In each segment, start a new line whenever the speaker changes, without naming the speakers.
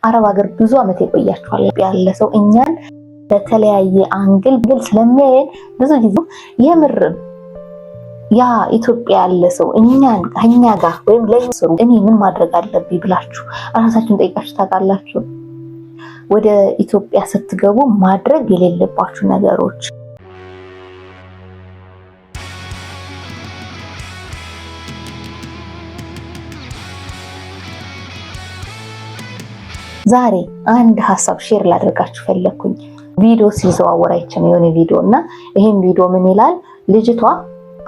አረብ ሀገር ብዙ ዓመት የቆያችኋል ያለ ሰው እኛን በተለያየ angle ግን ስለሚያየን ብዙ ጊዜ የምር ያ ኢትዮጵያ ያለ ሰው እኛን ከኛ ጋር ወይም ለስሩ እኔ ምን ማድረግ አለብኝ ብላችሁ እራሳችሁን ጠይቃችሁ ታውቃላችሁ? ወደ ኢትዮጵያ ስትገቡ ማድረግ የሌለባችሁ ነገሮች። ዛሬ አንድ ሀሳብ share ላደርጋችሁ ፈለግኩኝ። ቪዲዮ ሲዘዋወር አይቼ ነው የሆነ ቪዲዮ እና ይሄም ቪዲዮ ምን ይላል? ልጅቷ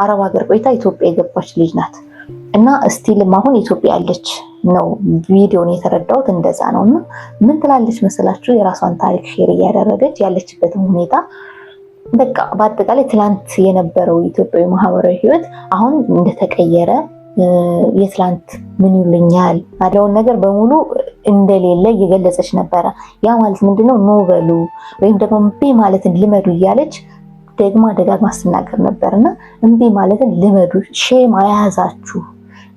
አረብ ሀገር ቆይታ ኢትዮጵያ የገባች ልጅ ናት እና still ም አሁን ኢትዮጵያ ያለች ነው። ቪዲዮን የተረዳሁት እንደዛ ነው። እና ምን ትላለች መሰላችሁ? የራሷን ታሪክ share እያደረገች ያለችበትን ሁኔታ፣ በቃ በአጠቃላይ ትላንት የነበረው ኢትዮጵያዊ ማህበራዊ ህይወት አሁን እንደተቀየረ፣ የትላንት ምን ይሉኛል ያለውን ነገር በሙሉ እንደሌለ እየገለጸች ነበረ። ያ ማለት ምንድነው? No በሉ ወይም ደግሞ እምቢ ማለትን ልመዱ እያለች ደግማ ደጋግማ ስትናገር ነበር። እና እምቢ ማለትን ልመዱ፣ shame አያዛችሁ፣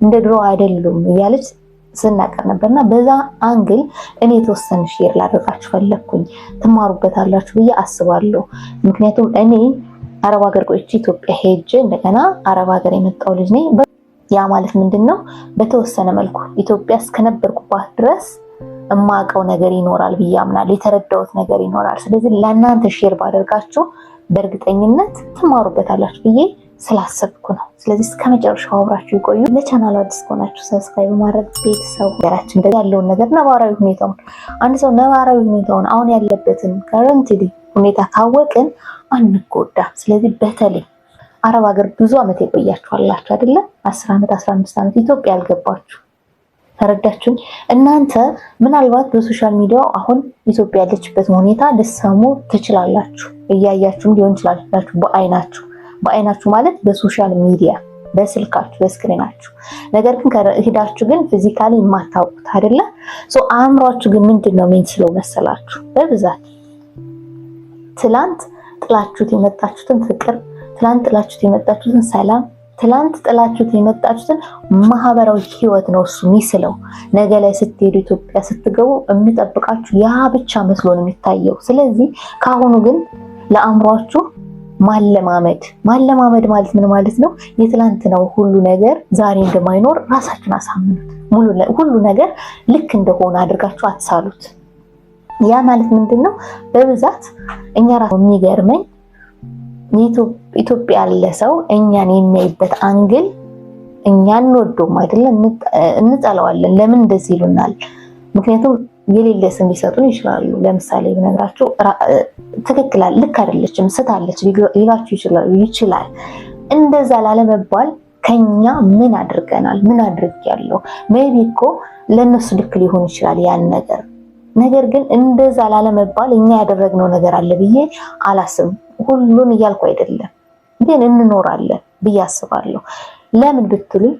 እንደ ድሮ አይደሉም እያለች ስናገር ነበር። እና በዛ angle እኔ የተወሰነ share ላደርጋችሁ ፈለግኩኝ። ትማሩበታላችሁ ብዬ አስባለሁ። ምክንያቱም እኔ አረብ ሀገር ቆይቼ ኢትዮጵያ ሄጄ እንደገና አረብ ሀገር የመጣው ልጅ ነኝ። ያ ማለት ምንድን ነው? በተወሰነ መልኩ ኢትዮጵያ እስከነበርኩባት ድረስ እማውቀው ነገር ይኖራል ብዬ አምናለሁ። የተረዳሁት ነገር ይኖራል። ስለዚህ ለእናንተ share ባደርጋችሁ በእርግጠኝነት ትማሩበታላችሁ ብዬ ስላሰብኩ ነው። ስለዚህ እስከ መጨረሻው አብራችሁ ይቆዩ። ለቻናሉ አዲስ ከሆናችሁ subscribe በማድረግ ቤተሰብ፣ ሀገራችን ያለውን ነገር፣ ነባራዊ ሁኔታውን፣ አንድ ሰው ነባራዊ ሁኔታውን አሁን ያለበትን currently ሁኔታ ካወቅን አንጎዳ። ስለዚህ በተለይ አረብ ሀገር ብዙ ዓመት የቆያችሁ አላችሁ አይደለ? 10 ዓመት፣ 15 ዓመት ኢትዮጵያ ያልገባችሁ፣ ተረዳችሁኝ? እናንተ ምናልባት በ social media ው አሁን ኢትዮጵያ ያለችበትን ሁኔታ ልትሰሙ ትችላላችሁ። እያያችሁም ሊሆን ይችላላችሁ በአይናችሁ፣ በአይናችሁ ማለት በ social media፣ በስልካችሁ፣ በ screen ኣችሁ። ነገር ግን ሂዳችሁ ግን physically የማታውቁት አይደለ? So አእምሯችሁ ግን ምንድን ነው የሚስለው መሰላችሁ? በብዛት ትላንት ጥላችሁት የመጣችሁትን ፍቅር፣ ትላንት ጥላችሁት የመጣችሁትን ሰላም፣ ትላንት ጥላችሁት የመጣችሁትን ማህበራዊ ህይወት ነው እሱ የሚስለው። ነገ ላይ ስትሄዱ፣ ኢትዮጵያ ስትገቡ የሚጠብቃችሁ ያ ብቻ መስሎ ነው የሚታየው። ስለዚህ ከአሁኑ ግን ለአእምሯችሁ ማለማመድ። ማለማመድ ማለት ምን ማለት ነው? የትላንትናው ሁሉ ነገር ዛሬ እንደማይኖር ራሳችሁን አሳምኑት። ሁሉ ነገር ልክ እንደሆነ አድርጋችሁ አትሳሉት። ያ ማለት ምንድን ነው? በብዛት እኛ ራሱ የሚገርመኝ ኢትዮጵያ ያለ ሰው እኛን የሚያይበት angle፣ እኛ እንወደውም አይደለም፣ እንጠላዋለን። ለምን እንደዚህ ይሉናል? ምክንያቱም የሌለ ስም ሊሰጡን ይችላሉ። ለምሳሌ ብነግራችሁ ትክክል ልክ አይደለችም፣ ስታለች ሊላችሁ ይችላል። እንደዛ ላለመባል ከኛ ምን አድርገናል? ምን አድርጌያለሁ? Maybe እኮ ለእነሱ ልክ ሊሆን ይችላል ያን ነገር። ነገር ግን እንደዛ ላለመባል እኛ ያደረግነው ነገር አለ ብዬ አላስብም። ሁሉን እያልኩ አይደለም፣ ግን እንኖራለን ብዬ አስባለሁ። ለምን ብትሉኝ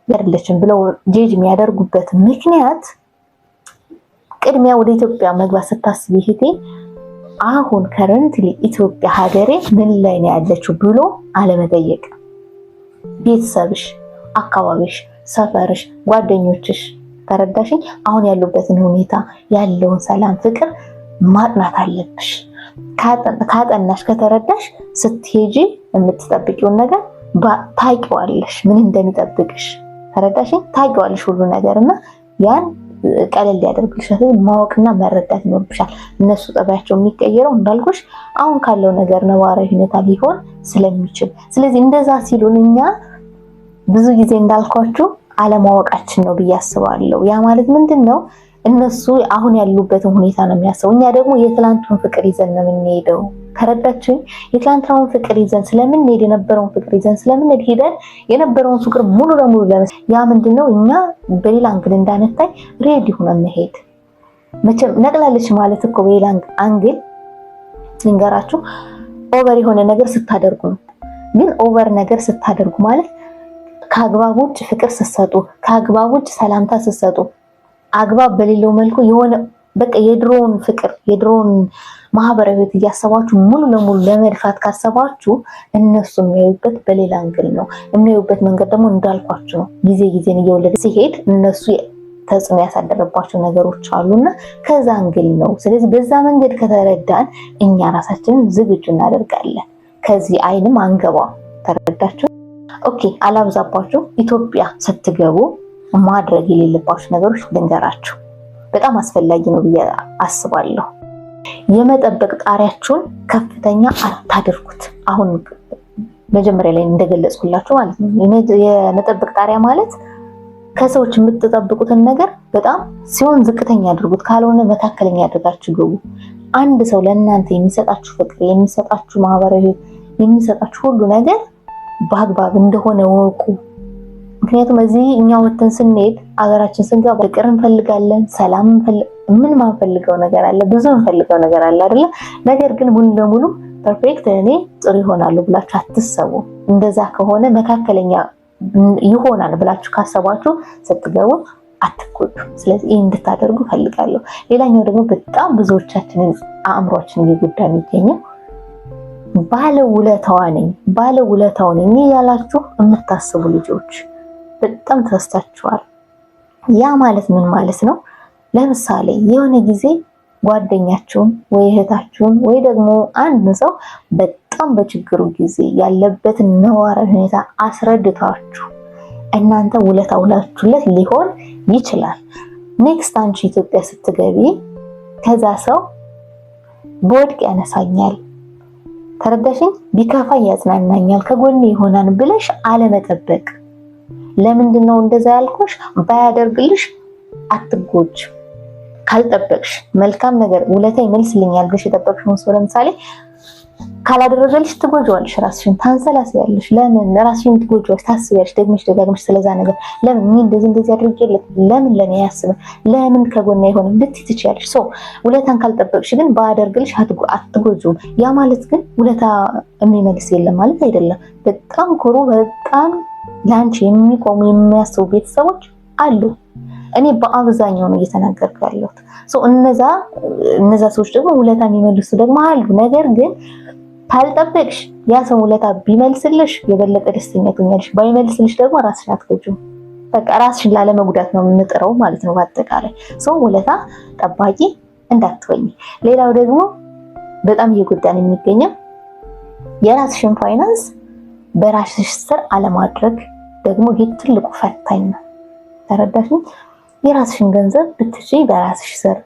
አይደለችም ብለው ጄጅ የሚያደርጉበት ምክንያት፣ ቅድሚያ ወደ ኢትዮጵያ መግባት ስታስብ ይሄቴ አሁን currently ኢትዮጵያ ሀገሬ ምን ላይ ነው ያለችው ብሎ አለመጠየቅ። ቤተሰብሽ፣ አካባቢሽ፣ ሰፈርሽ፣ ጓደኞችሽ፣ ተረዳሽኝ? አሁን ያሉበትን ሁኔታ፣ ያለውን ሰላም፣ ፍቅር ማጥናት አለብሽ። ካጠናሽ፣ ከተረዳሽ ስትሄጂ የምትጠብቂውን ነገር ታውቂዋለሽ፣ ምን እንደሚጠብቅሽ፣ ተረዳሽኝ? ታውቂዋለሽ ሁሉ ነገር እና ያን ቀለል ያደርግልሻል። ማወቅና መረዳት ይኖርብሻል። እነሱ ጠባያቸው የሚቀየረው እንዳልኩሽ አሁን ካለው ነገር ነባራዊ ሁኔታ ሊሆን ስለሚችል፣ ስለዚህ እንደዛ ሲሉን እኛ ብዙ ጊዜ እንዳልኳችሁ አለማወቃችን ነው ብዬ አስባለሁ። ያ ማለት ምንድን ነው? እነሱ አሁን ያሉበትን ሁኔታ ነው የሚያስበው። እኛ ደግሞ የትላንቱን ፍቅር ይዘን ነው የምንሄደው። ተረዳችሁኝ? የትላንትናውን ፍቅር ይዘን ስለምንሄድ፣ የነበረውን ፍቅር ይዘን ስለምንሄድ፣ ሄደን የነበረውን ፍቅር ሙሉ ለሙሉ ያ ምንድነው፣ እኛ በሌላ angle እንዳንታይ ready ሆነን መሄድ። መቼም ነቅላለች ማለት እኮ በሌላ angle ልንገራችሁ፣ over የሆነ ነገር ስታደርጉ ነው። ግን over ነገር ስታደርጉ ማለት ከአግባብ ውጭ ፍቅር ስትሰጡ፣ ከአግባብ ውጭ ሰላምታ ስትሰጡ፣ አግባብ በሌለው መልኩ የሆነ በቃ የድሮውን ፍቅር፣ የድሮውን ማህበራዊ ህይወት እያሰባችሁ ሙሉ ለሙሉ ለመድፋት ካሰባችሁ እነሱ የሚያዩበት በሌላ angle ነው። የሚያዩበት መንገድ ደግሞ እንዳልኳችሁ ነው። ጊዜ ጊዜን እየወለደ ሲሄድ እነሱ ተጽዕኖ ያሳደረባቸው ነገሮች አሉና ከዛ angle ነው። ስለዚህ በዛ መንገድ ከተረዳን እኛ ራሳችንን ዝግጁ እናደርጋለን። ከዚህ አይንም አንገባም። ተረዳችሁ? Okay፣ አላብዛባችሁ። ኢትዮጵያ ስትገቡ ማድረግ የሌለባችሁ ነገሮች ልንገራችሁ። በጣም አስፈላጊ ነው ብዬ አስባለሁ። የመጠበቅ ጣሪያችሁን ከፍተኛ አታድርጉት። አሁን መጀመሪያ ላይ እንደገለጽኩላችሁ ማለት ነው። የመጠበቅ ጣሪያ ማለት ከሰዎች የምትጠብቁትን ነገር በጣም ሲሆን ዝቅተኛ አድርጉት፣ ካልሆነ መካከለኛ አድርጋችሁ ግቡ። አንድ ሰው ለእናንተ የሚሰጣችሁ ፍቅር፣ የሚሰጣችሁ ማህበራዊ፣ የሚሰጣችሁ ሁሉ ነገር በአግባብ እንደሆነ ወቁ። ምክንያቱም እዚህ እኛ ወተን ስንሄድ አገራችን ስንገባ ፍቅር እንፈልጋለን፣ ሰላም ምን ማንፈልገው ነገር አለ? ብዙ እንፈልገው ነገር አለ አይደለ? ነገር ግን ሙሉ ለሙሉ perfect እኔ ጥሩ ይሆናሉ ብላችሁ አትሰቡ። እንደዛ ከሆነ መካከለኛ ይሆናል ብላችሁ ካሰባችሁ ስትገቡ አትጎዱ። ስለዚህ ይህ እንድታደርጉ ፈልጋለሁ። ሌላኛው ደግሞ በጣም ብዙዎቻችንን አእምሯችን እየጎዳ የሚገኘው ባለ ውለታዋ ነኝ ባለ ውለታው ነኝ ያላችሁ የምታስቡ ልጆች በጣም ተሳስታችኋል። ያ ማለት ምን ማለት ነው? ለምሳሌ የሆነ ጊዜ ጓደኛችሁን ወይ እህታችሁን ወይ ደግሞ አንድ ሰው በጣም በችግሩ ጊዜ ያለበትን ነባራዊ ሁኔታ አስረድታችሁ እናንተ ውለታ ውላችሁለት ሊሆን ይችላል። Next አንቺ ኢትዮጵያ ስትገቢ ከዛ ሰው በወድቅ ያነሳኛል፣ ተረዳሽኝ፣ ቢከፋኝ ያጽናናኛል፣ ከጎኔ ይሆናል ብለሽ አለመጠበቅ። ለምንድን ነው እንደዛ ያልኩሽ? ባያደርግልሽ አትጎጅ። ካልጠበቅሽ መልካም ነገር ውለታ ይመልስልኛል ብለሽ የጠበቅሽውን ሰው ለምሳሌ ካላደረገልሽ ትጎጂዋለሽ፣ ራስሽን ታንሰላስያለሽ። ለምን ራስሽን ትጎጂዋለሽ? ታስቢያለሽ፣ ደግመሽ ደጋግመሽ ስለዛ ነገር ለምን እኔ እንደዚህ እንደዚህ አድርጌለት ለምን ለኔ አያስብም፣ ለምን ከጎኔ አይሆንም ልትይ ትችያለሽ። So ውለታን ካልጠበቅሽ ግን ባያደርግልሽ አትጎጂውም። ያ ማለት ግን ውለታ የሚመልስ የለም ማለት አይደለም። በጣም ኩሩ፣ በጣም ለአንቺ የሚቆሙ የሚያስቡ ቤተሰቦች አሉ። እኔ በአብዛኛው ነው እየተናገርኩ ያለሁት። እነዛ ሰዎች ደግሞ ውለታ የሚመልሱ ደግሞ አሉ። ነገር ግን ካልጠበቅሽ ያ ሰው ውለታ ቢመልስልሽ የበለጠ ደስተኛ ትሆኛለሽ። ባይመልስልሽ ደግሞ ራስሽን አትጎጂም። በቃ ራስሽን ላለመጉዳት ነው የምንጥረው ማለት ነው። በአጠቃላይ ሰው ውለታ ጠባቂ እንዳትሆኝ። ሌላው ደግሞ በጣም እየጎዳን የሚገኘው የራስሽን ፋይናንስ በራስሽ ስር አለማድረግ ደግሞ ይሄ ትልቁ ፈታኝ ነው። ተረዳሽኝ? የራስሽን ገንዘብ ብትችይ በራስሽ ስር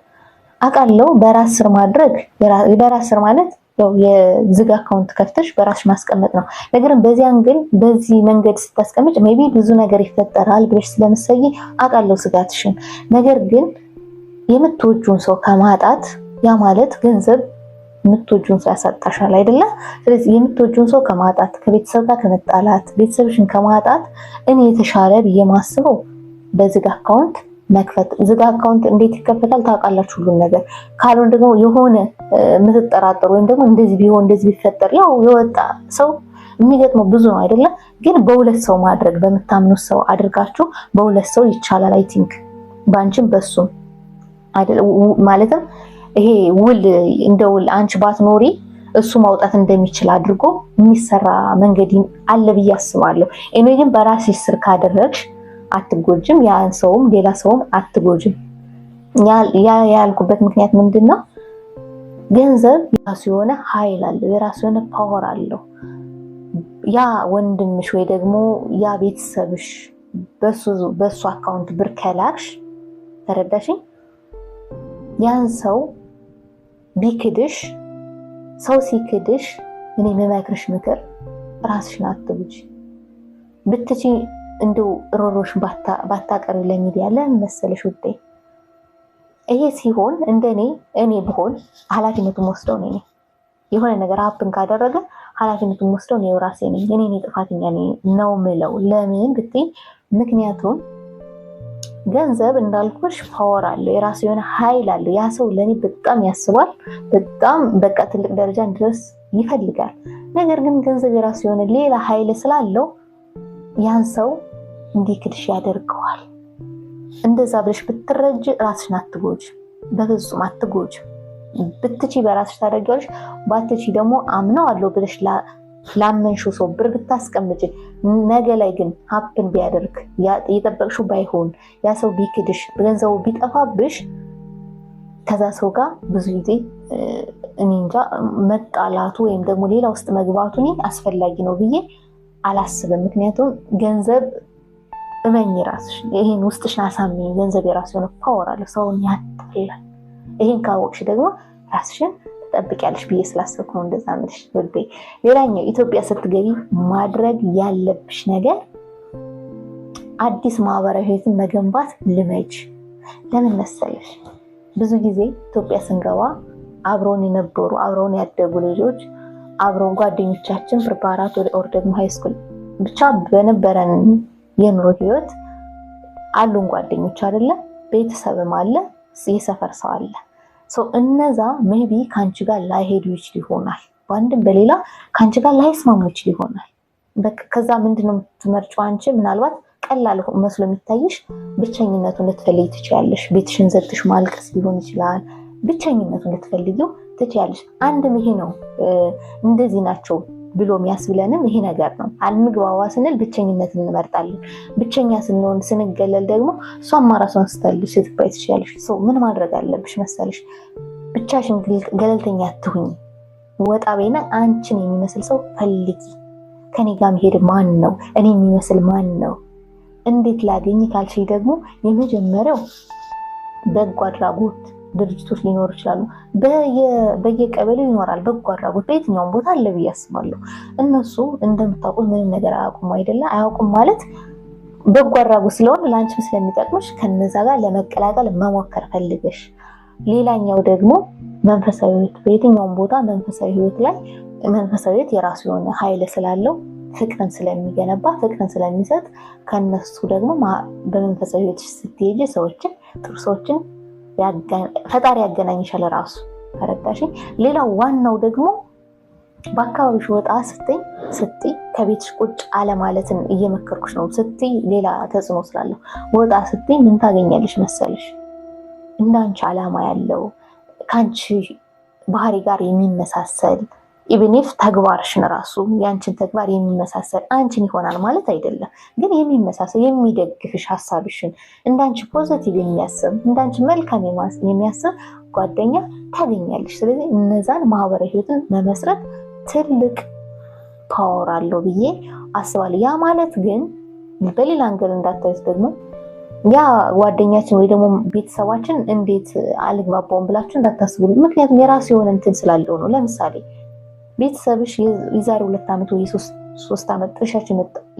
አውቃለሁ። በራስ ስር ማድረግ በራስ ስር ማለት ያው የዝግ account ከፍተሽ በራስሽ ማስቀመጥ ነው። ነገርም በዚያን ግን በዚህ መንገድ ስታስቀምጭ maybe ብዙ ነገር ይፈጠራል ብለሽ ስለምትሰጊ አውቃለሁ ስጋትሽን። ነገር ግን የምትወጂውን ሰው ከማጣት ያ ማለት ገንዘብ የምትወጂውን ሰው ያሳጣሻል አይደለ? ስለዚህ የምትወጂውን ሰው ከማጣት፣ ከቤተሰብ ጋር ከመጣላት፣ ቤተሰብሽን ከማጣት እኔ የተሻለ ብዬ ማስበው በዝግ account መክፈት። ዝግ account እንዴት ይከፈታል ታውቃላችሁ፣ ሁሉን ነገር። ካልሆነ ደግሞ የሆነ የምትጠራጠሩ ወይም ደግሞ እንደዚህ ቢሆን እንደዚህ ቢፈጠር ያው የወጣ ሰው የሚገጥመው ብዙ ነው አይደለም። ግን በሁለት ሰው ማድረግ በምታምኑት ሰው አድርጋችሁ በሁለት ሰው ይቻላል። I think በአንቺም በሱም ማለትም ይሄ ውል እንደ ውል አንቺ ባትኖሪ እሱ ማውጣት እንደሚችል አድርጎ የሚሰራ መንገድ አለ ብዬ አስባለሁ። እኔ ግን በራስሽ ስር ካደረግሽ አትጎጅም፣ ያን ሰውም ሌላ ሰውም አትጎጅም። ያ ያልኩበት ምክንያት ምንድን ነው? ገንዘብ የራሱ የሆነ ኃይል አለው፣ የራሱ የሆነ power አለው። ያ ወንድምሽ ወይ ደግሞ ያ ቤተሰብሽ በሱ account ብር ከላክሽ፣ ተረዳሽኝ? ያን ሰው ቢክድሽ፣ ሰው ሲክድሽ እኔ የምመክርሽ ምክር ራስሽን አትጉጂ። ብትቺ እንደው ሮሮሽ ባታቀርቢ ለሚዲያ ለምን መሰለሽ ውዴ፣ ይሄ ሲሆን እንደኔ እኔ ብሆን ኃላፊነቱን ወስደው እኔ የሆነ ነገር happen ካደረገ ኃላፊነቱን ወስደው እኔ ራሴ ነኝ፣ እኔ ነኝ ጥፋተኛ ነው ምለው። ለምን ብትይ ምክንያቱም ገንዘብ እንዳልኩሽ power አለው፣ የራሱ የሆነ ኃይል አለው። ያ ሰው ለእኔ በጣም ያስባል፣ በጣም በቃ ትልቅ ደረጃ እንድደርስ ይፈልጋል። ነገር ግን ገንዘብ የራሱ የሆነ ሌላ ኃይል ስላለው ያን ሰው እንዲክድሽ ያደርገዋል። እንደዛ ብለሽ ብትረጅ ራስሽን አትጎጅ፣ በፍጹም አትጎጅ። ብትቺ በራስሽ ታደርጊዋለሽ፣ ባትቺ ደግሞ አምነዋለሁ ብለሽ ላመንሽው ሰው ብር ብታስቀምጪ ነገ ላይ ግን happen ቢያደርግ፣ የጠበቅሽው ባይሆን፣ ያ ሰው ቢክድሽ፣ ገንዘቡ ቢጠፋብሽ ከዛ ሰው ጋር ብዙ ጊዜ እኔ እንጃ መጣላቱ ወይም ደግሞ ሌላ ውስጥ መግባቱ እኔ አስፈላጊ ነው ብዬ አላስብም። ምክንያቱም ገንዘብ፣ እመኝ፣ ራስሽ ይሄን ውስጥሽን አሳምኝ። ገንዘብ የራሱ የሆነ power አለው፣ ሰውን ያታልላል። ይሄን ካወቅሽ ደግሞ ራስሽን ትጠብቂያለሽ ብዬ ስላሰብኩ ነው እንደዛ የምልሽ ውዴ። ሌላኛው ኢትዮጵያ ስትገቢ ማድረግ ያለብሽ ነገር አዲስ ማህበራዊ ህይወትን መገንባት ልመጅ። ለምን መሰለሽ? ብዙ ጊዜ ኢትዮጵያ ስንገባ አብረውን የነበሩ፣ አብረውን ያደጉ ልጆች፣ አብረውን ጓደኞቻችን preparatory or ደግሞ high school ብቻ በነበረን የኑሮ ህይወት አሉን ጓደኞች አይደለ? ቤተሰብም አለ፣ የሰፈር ሰው አለ። እነዛ maybe ከአንቺ ጋር ላይሄዱ ይችል ይሆናል። በአንድም በሌላ ከአንቺ ጋር ላይስማሙ ይችል ይሆናል። ከዛ ምንድነው የምትመርጪው አንቺ? ምናልባት ቀላል መስሎ የሚታይሽ ብቸኝነቱን ልትፈልጊ ትችያለሽ። ቤትሽን ዘግተሽ ማልቀስ ሊሆን ይችላል። ብቸኝነቱን ልትፈልጊው ትችያለሽ። አንድም ይሄ ነው፣ እንደዚህ ናቸው ብሎ የሚያስብለንም ይሄ ነገር ነው። አንግባባ ስንል ብቸኝነት እንመርጣለን። ብቸኛ ስንሆን፣ ስንገለል ደግሞ እሷማ ራሷን ስታለች ስትባይ ትችያለሽ። ምን ማድረግ አለብሽ መሰለሽ? ብቻሽን ገለልተኛ አትሁኚ። ወጣ በይና አንቺን የሚመስል ሰው ፈልጊ። ከኔ ጋር መሄድ ማን ነው? እኔ የሚመስል ማን ነው? እንዴት ላገኝ ካልሽ ደግሞ የመጀመሪያው በጎ አድራጎት ድርጅቶች ሊኖሩ ይችላሉ። በየቀበሌው ይኖራል በጎ አድራጎት፣ በየትኛውም ቦታ አለ ብዬ አስባለሁ። እነሱ እንደምታውቁት ምንም ነገር አያውቁም አይደለ? አያውቁም ማለት በጎ አድራጎት ስለሆነ ለአንቺም ስለሚጠቅምሽ ከነዛ ጋር ለመቀላቀል መሞከር ፈልገሽ። ሌላኛው ደግሞ መንፈሳዊ ህይወት፣ በየትኛውም ቦታ መንፈሳዊ ህይወት ላይ፣ መንፈሳዊ ህይወት የራሱ የሆነ ኃይል ስላለው፣ ፍቅርን ስለሚገነባ፣ ፍቅርን ስለሚሰጥ ከነሱ ደግሞ በመንፈሳዊ ህይወት ስትሄጂ ሰዎችን፣ ጥሩ ሰዎችን ፈጣሪ ያገናኝሻል ራሱ፣ ተረዳሽኝ። ሌላው ዋናው ደግሞ በአካባቢሽ ወጣ ስትይ ከቤትሽ ቁጭ አለማለትን እየመከርኩሽ ነው። ስትይ ሌላ ተጽዕኖ ስላለው ወጣ ስትይ ምን ታገኛለሽ መሰለሽ? እንዳንቺ አላማ ያለው፣ ከአንቺ ባህሪ ጋር የሚመሳሰል፣ even if ተግባርሽን ራሱ ያንቺን ተግባር የሚመሳሰል፣ አንቺን ይሆናል ማለት አይደለም፣ ግን የሚመሳሰል፣ የሚደግፍሽ፣ ሀሳብሽን እንዳንቺ positive የሚያስብ፣ እንዳንቺ መልካም የሚያስብ ጓደኛ ታገኛለሽ። ስለዚህ እነዛን ማህበራዊ ህይወትን መመስረት ትልቅ power አለው ብዬ አስባለሁ። ያ ማለት ግን በሌላ angle እንዳታዩት ደግሞ ያ ጓደኛችን ወይ ደግሞ ቤተሰባችን እንዴት አልግባባውም ብላችሁ እንዳታስቡ። ምክንያቱም የራሱ የሆነ እንትን ስላለው ነው። ለምሳሌ ቤተሰብሽ የዛሬ 2 ዓመት ወይ 3 ዓመት ጥለሻቸው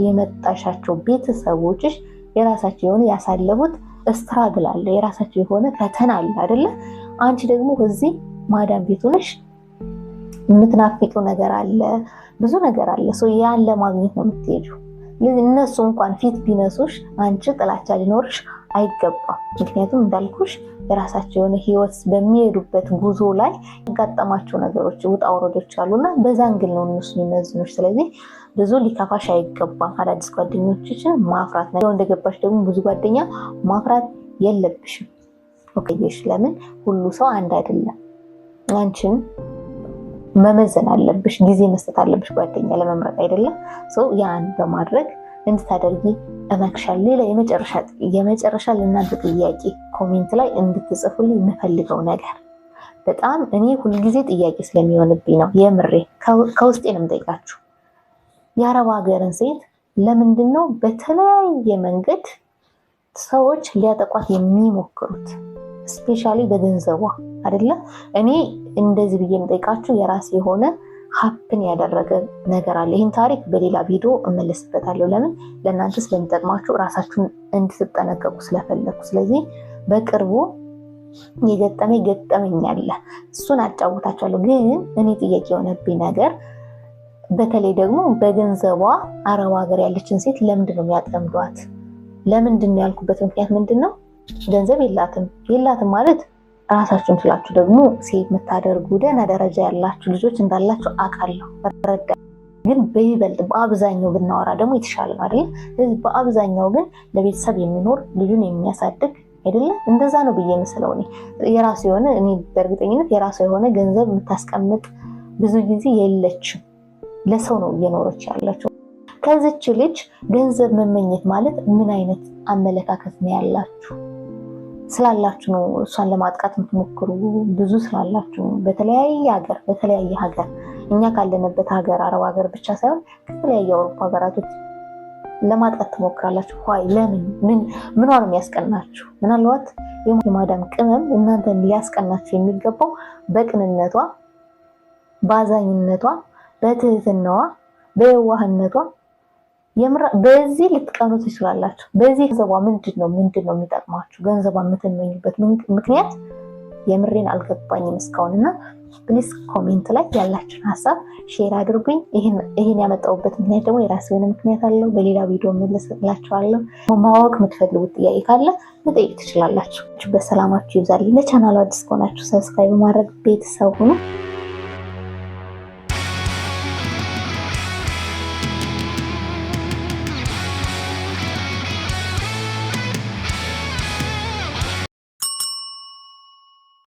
የመጣሻቸው ቤተሰቦችሽ የራሳቸው የሆነ ያሳለፉት struggle አለ፣ የራሳቸው የሆነ ፈተና አለ አይደለ? አንቺ ደግሞ እዚህ ማዳም ቤት ሆነሽ የምትናፍቂው ነገር አለ፣ ብዙ ነገር አለ። ያን ለማግኘት ነው የምትሄጂው። እነሱ እንኳን ፊት ቢነሱሽ አንቺ ጥላቻ ሊኖርሽ አይገባም። ምክንያቱም እንዳልኩሽ የራሳቸው የሆነ ህይወት በሚሄዱበት ጉዞ ላይ ያጋጠማቸው ነገሮች፣ ውጣ ውረዶች አሉና በዛ angle ነው እነሱ የሚመዝኑሽ። ስለዚህ ብዙ ሊከፋሽ አይገባም። አዳዲስ ጓደኞችሽን ማፍራት ነው። እንደገባሽ ደግሞ ብዙ ጓደኛ ማፍራት የለብሽም። Okay፣ ለምን? ሁሉ ሰው አንድ አይደለም። አንቺን መመዘን አለብሽ፣ ጊዜ መስጠት አለብሽ ጓደኛ ለመምረጥ አይደለም። ያን በማድረግ እንድታደርጊ እመክሻለሁ። ሌላ የመጨረሻ ለእናንተ ጥያቄ comment ላይ እንድትጽፉልኝ የምፈልገው ነገር፣ በጣም እኔ ሁልጊዜ ጥያቄ ስለሚሆንብኝ ነው፣ የምሬ ከውስጤ ነው የምጠይቃችሁ። የአረብ ሀገርን ሴት ለምንድን ነው በተለያየ መንገድ ሰዎች ሊያጠቋት የሚሞክሩት? Especially በገንዘቧ አይደለ? እኔ እንደዚህ ብዬ የምጠይቃችሁ የራሴ የሆነ happen ያደረገ ነገር አለ። ይህን ታሪክ በሌላ ቪዲዮ እመለስበታለሁ። ለምን? ለእናንተ ስለሚጠቅማችሁ፣ ራሳችሁን እንድትጠነቀቁ ስለፈለግኩ። ስለዚህ በቅርቡ የገጠመኝ ገጠመኝ አለ፣ እሱን አጫውታችኋለሁ። ግን እኔ ጥያቄ የሆነብኝ ነገር በተለይ ደግሞ በገንዘቧ አረብ ሀገር ያለችን ሴት ለምንድን ነው የሚያጠምዷት? ለምንድን ነው ያልኩበት ምክንያት ምንድን ነው? ገንዘብ የላትም። የላትም ማለት ራሳችሁን ችላችሁ ደግሞ save የምታደርጉ ደህና ደረጃ ያላችሁ ልጆች እንዳላችሁ አውቃለሁ፣ እረዳ። ግን በይበልጥ በአብዛኛው ብናወራ ደግሞ የተሻለ ነው አይደለ? ስለዚህ በአብዛኛው ግን ለቤተሰብ የሚኖር፣ ልጁን የሚያሳድግ አይደለ? እንደዛ ነው ብዬ የምስለው እኔ። የራሱ የሆነ፣ እኔ በእርግጠኝነት የራሱ የሆነ ገንዘብ የምታስቀምጥ ብዙ ጊዜ የለችም። ለሰው ነው እየኖረች ያለችው። ከዚች ልጅ ገንዘብ መመኘት ማለት ምን አይነት አመለካከት ነው ያላችሁ? ስላላችሁ ነው እሷን ለማጥቃት የምትሞክሩ፣ ብዙ ስላላችሁ ነው። በተለያየ ሀገር እኛ ካለንበት ሀገር አረብ ሀገር ብቻ ሳይሆን ከተለያየ አውሮፓ ሀገራቶች ለማጥቃት ትሞክራላችሁ። Why? ለምን? ምን ምኗ ነው የሚያስቀናችሁ? ምናልባት የማዳም ቅመም እናንተን ሊያስቀናችሁ የሚገባው በቅንነቷ፣ በአዛኝነቷ፣ በትህትናዋ፣ በየዋህነቷ፣ በዚህ ልትቀኑ ትችላላችሁ። በዚህ ገንዘቧ ምንድን ነው የሚጠቅማችሁ? ገንዘቧ የምትመኙበት ምክንያት የምሬን አልገባኝም እስካሁን። እና please comment ላይ ያላችሁን ሀሳብ share አድርጉኝ። ይህን ያመጣሁበት ምክንያት ደግሞ የራሱ የሆነ ምክንያት አለው። በሌላ ቪዲዮ መለስላችኋለሁ። ማወቅ የምትፈልጉት ጥያቄ ካለ መጠየቅ ትችላላችሁ። በሰላማችሁ ይብዛልኝ። ለቻናሉ አዲስ ከሆናችሁ subscribe በማድረግ ቤተሰብ ሁኑ።